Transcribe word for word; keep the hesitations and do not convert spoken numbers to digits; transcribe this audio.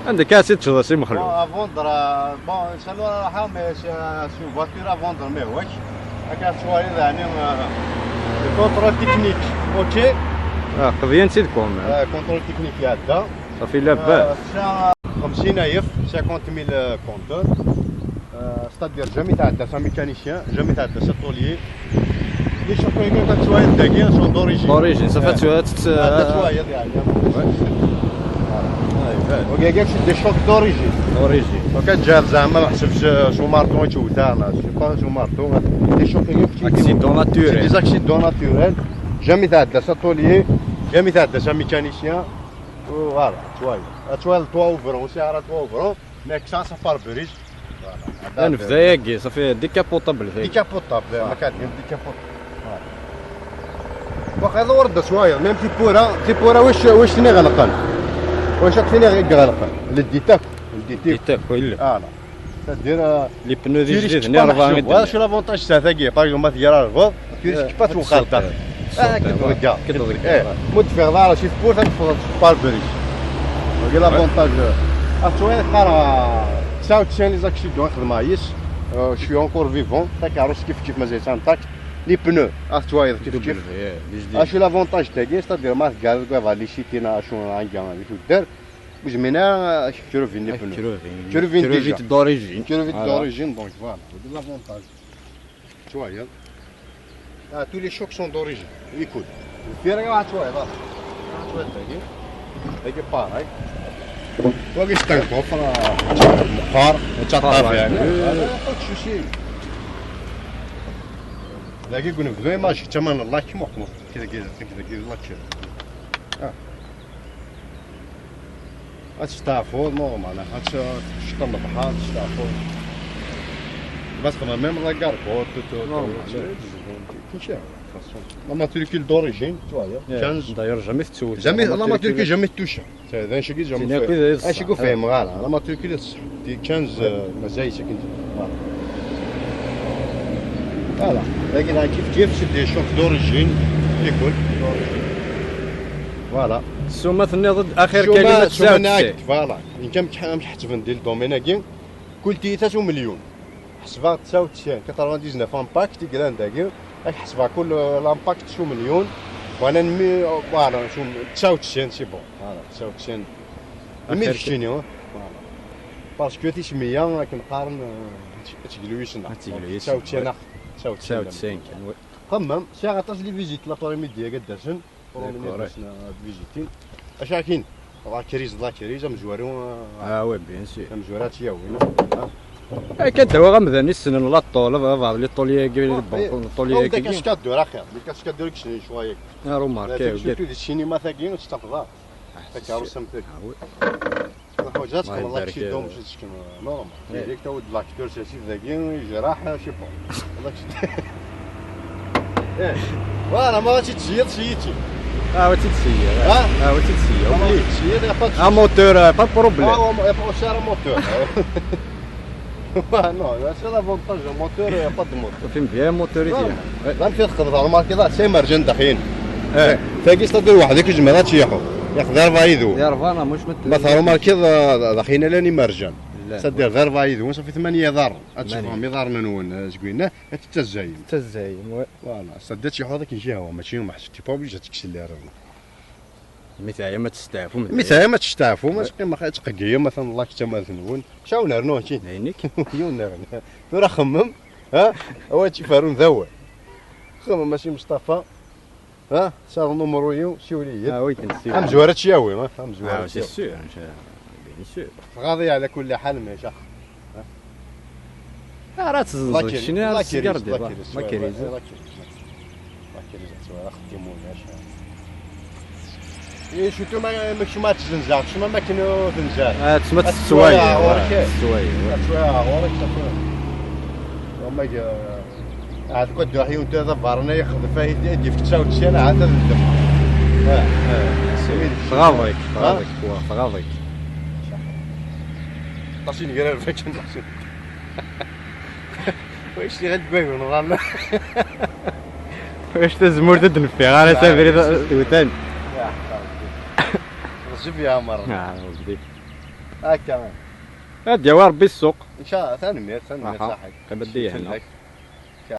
Anda akka ad tt-id-teččeḍ a Si Mexluf? Bon, à vendre, euh, bon, c'est loin, hein, mais c'est, euh, c'est une voiture à vendre, mais ouais. Akka tettwaliḍ, yeɛni, euh, le contrôle technique, ok. Ah, qeḍyen-tt-id quand même. Euh, contrôle technique iɛedda. Safi labas. Euh, c'est un خمسين ألف, cinquante mille, euh, compteur. Euh, c'est-à-dire, jamais tɛedda s un mécanicien, jamais tɛedda s un tôlier. Les chauffeurs, quand tu vois, sont d'origine. D'origine, ça fait, tu vois, tu te, ah, tu vois, il y a des, il y a des. Ouais. Ok, gars, c'est des chocs d'origine. D'origine. Donc, tu as زعما ما حسبش شو marteau يتوتر، لا، je sais pas شو marteau. Des chocs, accident naturel. C'est des accidents naturels. Jamais tɛedda s un tôlier, jamais tɛedda s un mécanicien. Voilà, tu vois. Tu vois, le toit ouvrant, c'est un toit ouvrant. Mais ça, ça pare-brise. Voilà. Anebda-agi, ça fait décapotable. Décapotable, ma كان décapotable. Voilà. Waqila ur d aswayeḍ, même tiwwura, tiwwura واش, واش تني غلقن؟ واش راك تني غلقن؟ Le détap, le détap. Détap, oui. Voilà. C'est-à-dire, euh, les pneus ديجديد، voilà, شو l'avantage تاع ثاقي؟ Par exemple, ما تجي راه الفوض، tu risques pas توقع الدار. Ah, كي ترجع، كي ترجع. ايه، مو تفيغ ضارة شي تبور، تنفض pare-brise. هذا l'avantage. اكشوالي قرا تسعة وتسعين les accidents خدمة يس. Euh, je suis encore vivant. تاكاروس كيف كيف مازال intact. Les pneus اكشوالي كيف كيف. اش l'avantage تاعي؟ C'est-à-dire ما كاع كاع لي شيتينا شو عندي، شو دار. وزمينا كروفين les pneus. Crevés. Crevés déjà. Crevés d'origine. Crevés d'origine, donc voilà. C'est l'avantage. شوية. Ah, tous les chocs sont d'origine. Écoute. الفيرة راه شوية، لا. شوية تاكي. تاكي pareil. واقي ستانكوف، راه مقار، وتعطى يعني. Pas de souci. لاكي كنا في دوي ماشي، تمام الله كيما كنا. كذا، كذا، كذا، كذا، الله كذا. آه. تستعفو normal، هاتش تشطل البحر تستعفو. بس خدمة même la gargote، تو، تو، تو، normal. كلشي عارف، فاصون. La matricule d'origine، tu vois. D'ailleurs jamais تسوت. Jamais، la matricule jamais touchée. هذا شي كي jamais. اش يقول فيه مغالى؟ La matricule دي quinze، آه، مازال شي كنت. Voilà. لكن هاي كيف كيف c'est des chocs d'origine. يقول d'origine. Voilà. السومة تنيض آخر كلمة تسعة وتسعين. Voilà. إن كان مش مش حتفندي الدومين هاكي. كل تيتا شو مليون. حسبها تسعة وتسعين، quatre-vingt-dix-neuf impact يقران داكي. راك حسبها كل l'impact شو مليون. وأنا نمي، voilà، شو تسعة وتسعين c'est bon. Voilà، تسعة وتسعين. مي في الشيني، ها؟ Voilà. Parce que تسمية كنقارن، آه، تجلويسنا. تسعة وتسعين. تسعة وتسعين كان، oui. خمم، ساعة تصلي visite l'après-midi قداشن. D'accord. بروميني باش ن-، فيزيتين. اش راكين؟ لا كريز، لا كريز، ام جواري و-، اه، وي، بيان سور. ام جواري هاتي يا وين؟ اه. اي كدوا غمداني السنن لا طول، بعض لي طولي كي، آه، إيه. طولي كي. كاش كادو راه خير، مي كاش كادو لك شنو شويه. اه، روماركي، سيرتو دي السينما ثاكي، تستفضل. هكا رسم ثاكي. اه، وي. الحوجات الله كما يبارك. لاكسيدون ماشي تشكي نورمال. إيه. ديريكت ود لاكتور سي سيف ذاكي يجرح شي بون. الله يكشف. ايه. فوالا، ما غادي تسير، سيتي. اه، غادي تسير. ها؟ اه، غادي تسير. ما غادي تسير، يا با. اه، موتور، آه، با بروبليم. اه، هو م-، يا با، سي ان موتور. واه، نو، سي لافونتاج، موتور، يا با دو موتور. فين بيان موتور؟ لا، لا، ماشي تقدر، ما كذا، سي مرجان داخلين. اه. تاكي ستادير وحدك، جمع هذا تشيحو. ياخذ اربعه يدو. يا ربانا، مش مثل مثلا، ما كذا، داخلين لاني مرجان. لا. سدير غير فايد، وين صافي ثمانية ضار. ثمانية. هتشوفهم يضارن نون، آه، زكوينة، هتتزايم. تزايم، وي. فوالا، سدات شي حوضة كي يجي هوا، ماشي يوم حشتي، با اوبليجي تكسل لي راه. متايا ما تستعفو، متايا. متايا ما تستعفو، ما تقيم، ما تققيم، مثلا الله كتما ذنون. شاو نرنو هاتي. عينيك. يون نرنو. ترى خمم، ها؟ هو هاتي فارون ذوي. خمم ماشي مصطفى. ها، ساغ نومرويو، سيولي. اه، وي، كنت سيولي. امزوارة تشياوي، ها، امزوارة اه، سي تشياوي. سور، بيان سور. غاضي على كل حال، ماشي اخ. ها؟ اه، راه تزنزل، شنو راه لا كريز، تسكر ديبا؟ لا كريز، لا كريز. لا كريز، لا كريز، لا خدموا ولا شي. اي، شفتو ما، ما كنتش ما تزنزع، كنتش ما، ما كنو تنزع. اه، تسمى السوايع، السوايع، واه، السوايع. السوايع، واه، صافي. وما جا. عاد كنت دوحي وانت دبرنا ياخذ فايد يدي في تسعة وتسعين عاد الدم. اه، اه، سي. فغافيك، ها؟ فغافيك، كوا، فغافيك. طاسين غير الفيك، طاسين. واش اللي غدبان من غالنا؟ واش تزمور تدنفي، غالا لا، سافري لا، لا. توتان. يا حرام. رجب يا مرة. آه، ودي. Akka. Ad d-yawi Rebbi ssuq. Ncallah, tanemmirt, tanemmirt. Aha. Saḥit. Qim ad d-yehna. Fell-ak.